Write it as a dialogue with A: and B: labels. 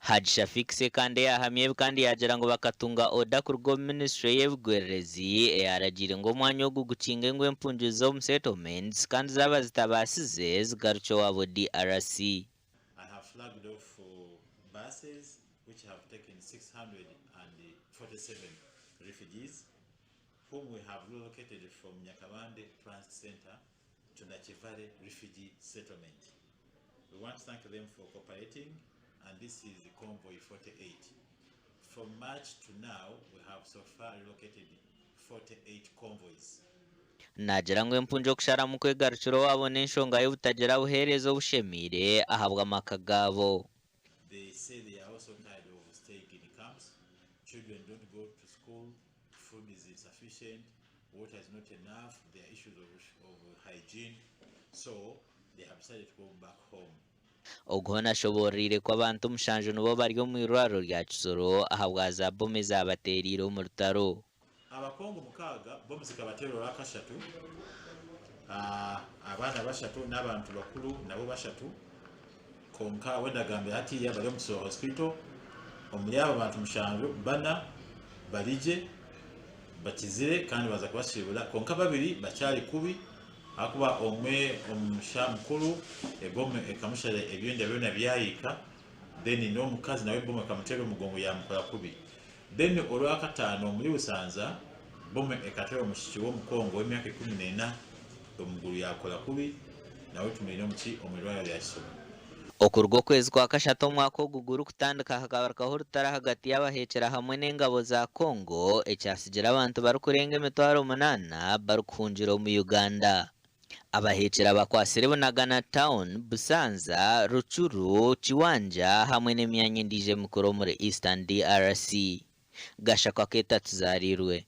A: Hajji Shafik Ssekande yaahamya ebi kandi yaagira ngu bakatunga oda kuruga omu minisiture y'ebigwererezi eyaragiire ngu omwanya ogu gukinge ngu empungi zize omu settlements kandi zaaba zitabaasize zigarukye owaabo DRC.
B: I have flagged off buses which have taken 647 refugees whom we have relocated from Nyakabande Transit Centre to Nakivale Refugee Settlement. We want to thank them for cooperating and this is convoy 48. From March to now, we have so far relocated 48 convoys.
A: Naagira ngu empungi okusharamu kwegarukira owaabo n'enshonga y'obutagira buheereza obushemeire ahabw'amaka gaabo.
B: They say they are also tired of staying in camps. Children don't go to school, food is insufficient, water is not enough, there are issues of, of hygiene. So they have decided to go back home.
A: Ogu hoona ashobooroire ku abantu mushanju nibo bari omu irwariro rya Kisoro ahabwa za bomu ezaabateereire omu rutaro.
B: Abakongo mukaaga bomu zikabateera orwakashatu, abaana bashatu n'abantu bakuru nabo bashatu kwonka we ndagambira hatiiya bari omu Kisoro Hospital. Omuri abo bantu mushanju, bana bari gye bakizire kandi baaza kubasiibura kwonka babiri bakyari kubi ahakuba omwe omusha mukuru ebomu ekamushara ebyenda byona byayiika then n'omukazi nawe ebomu ekamuteera omugongo yamukora kubi. Then orwakataano omuri Busanza bomu ekateera omwishiki w'omukongo w'emyaka 14 omuguru yakora kubi nawe tumwine omuki omwirwariro rya Kisoro.
A: Okuruga okwezi kwa kashatu omwaka ogu gurikutandika hakabarukaho orutaro ahagati y'abaheekyera hamwe n'engabo za Congo ekyatsigire abantu barikurenga 800 barikuhungira omu Uganda. Abaheekyera bakwatsire Bunagana Town, Busanza, Rutshuru, Kiwanja hamwe n'emyanya endiijo emikuru omuri Eastern DRC. Gashakwa Keeta tuzaariirwe.